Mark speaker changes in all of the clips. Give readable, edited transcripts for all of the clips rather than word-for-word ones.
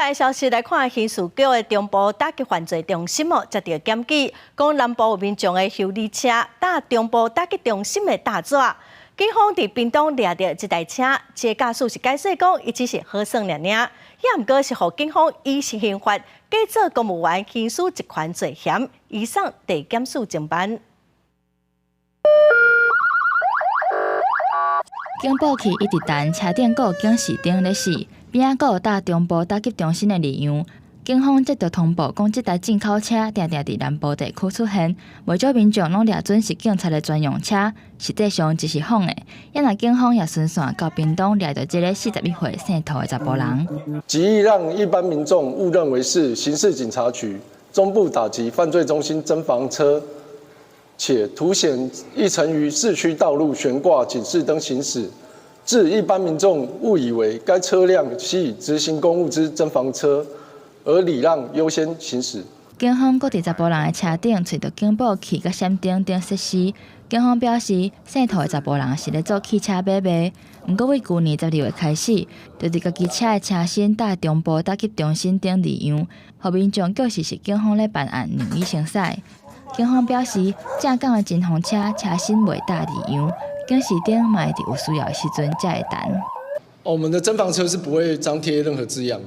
Speaker 1: 來消息來看，刑事局的中部打擊犯罪中心哦，接著檢舉，講南部有民眾的修理車搭中部打擊中心的大紙，警方佇屏東掠著這台車，這個駕駛是解釋講，伊只是好耍爾爾，也毋過是予警方以刑法假做公務員行使職權罪嫌，移送地檢署偵辦。
Speaker 2: 警報器一直彈，車頂閣有警示燈咧死，邊仔閣有搭中部打擊中心的字樣。警方接著通報，講這台進口車定定佇南部地區出現，袂少民眾攏掠準是警察的專用車，實際上只是仿的。也若警方也循線到屏東掠著這个41歲姓涂的查埔人。
Speaker 3: 極易讓一般民眾誤認為是刑事警察局中部打擊犯罪中心偵防車，且凸顯亦曾於市區道路懸掛警示燈行駛，致一般民眾誤以為該車輛係執行公務之偵防車，而禮讓優先行駛。
Speaker 2: 警方閣佇查埔人的車頂揣著警報器佮閃燈等設施。警方表示，姓涂的查埔人是咧做汽車買賣，毋過對舊年12月開始，就佇家己車的車身貼中部打擊中心等字樣，予民眾誤視是警方咧辦案，讓伊行駛。警方表示，正港的偵防車車身袂貼字樣，警示燈嘛會佇有需要的時陣才會彈。
Speaker 3: 我們的偵防車是不會張貼任何字樣，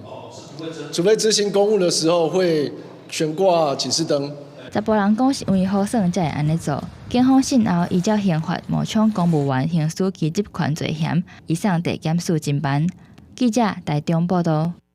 Speaker 3: 除非執行公務的時候會懸掛警示燈。
Speaker 2: 查埔人講是因為好耍才會按呢做。警方訊後依照刑法冒充公務員行使其職權罪嫌，移送地檢署偵辦。記者台中報道。